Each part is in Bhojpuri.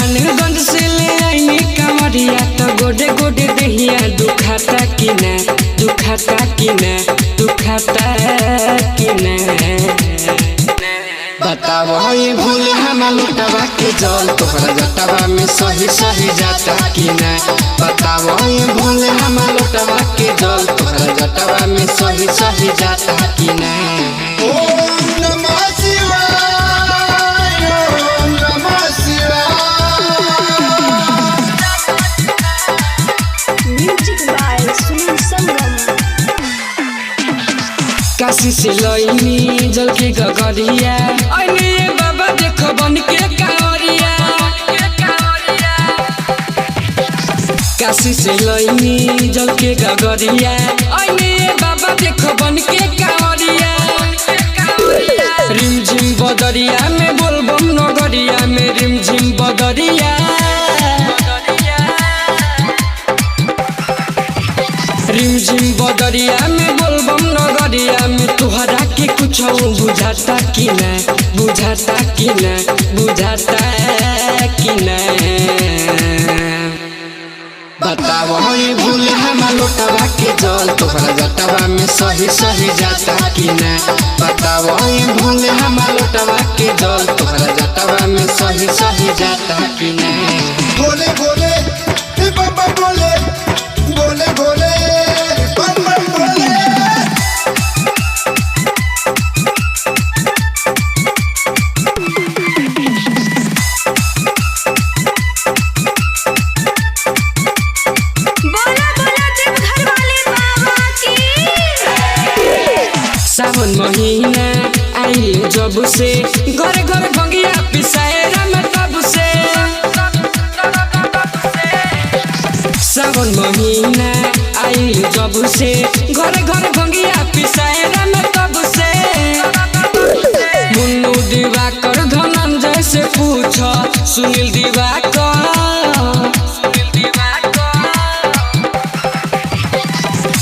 सुल्तानगंज से ले आईनी कांवरिया तो गोडे गोडे देहिया दुखाता कि ना, दुखाता कि ना, दुखाता कि ना। बताओ ये भूल हम लुटवा के जल तोहरा जटवा में सही सही जाता कि ना। बताओ ये भूल हम लुटवा के जल तोहरा जटवा में सही सही जाता कि ना। ओम नमः शिवाय, ओम नमः शिवाय। Music by Sunil Sangam. Kashi से लईनी जल के गगरिया, ऐने ये बाबा देखो बन के कांवरिया। काशी से लईनी जल के गगरिया, ऐने ये बाबा देखो बन के कांवरिया। रिमझिम बदरिया में बोलबम नगरिया में, रिमझिम बदरिया, रिमझिम बदरिया में बोलबम नगरिया में। तुहरा के कुछ बुझाता कि ना, बुझाता कि ना, बुझाता कि ना। बताओ ये भूल हम लुटवा के जल तोहरा जटवा में सही सही जाता कि ना। बताओ ये भूल हम लुटवा के जल तोहरा जटवा में सही सही जाता कि ना। भोले भोले हे बाबा भोले, भोले भोले बम बम भोले। बोला बोला देवघर वाले बाबा की। सावन महीना आइल जब से, घर घर भंगिया पिसाए राम तब से। सावन महीना आइल जब से, घर घर भंगिया पिसाए राम तब से। मुन्नू दिवाकर धनंजय से पूछ, सुनील दिवाकर,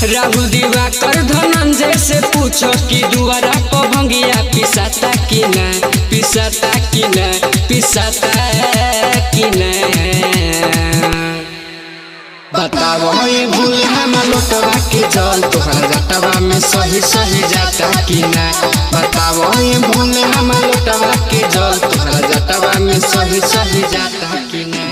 राहुल दिवाकर धनंजय से पूछो कि दुआरा पर भंगिया पिसाता कि ना, पिसाता कि ना, पिसाता कि ना। बताओ ये भूल हम लुटवा के जल तोहरा जटवा में सही सही जाता कि ना। बताओ ये भूल हम लुटवा के जल तोहरा जटवा में सही सही जाता कि ना।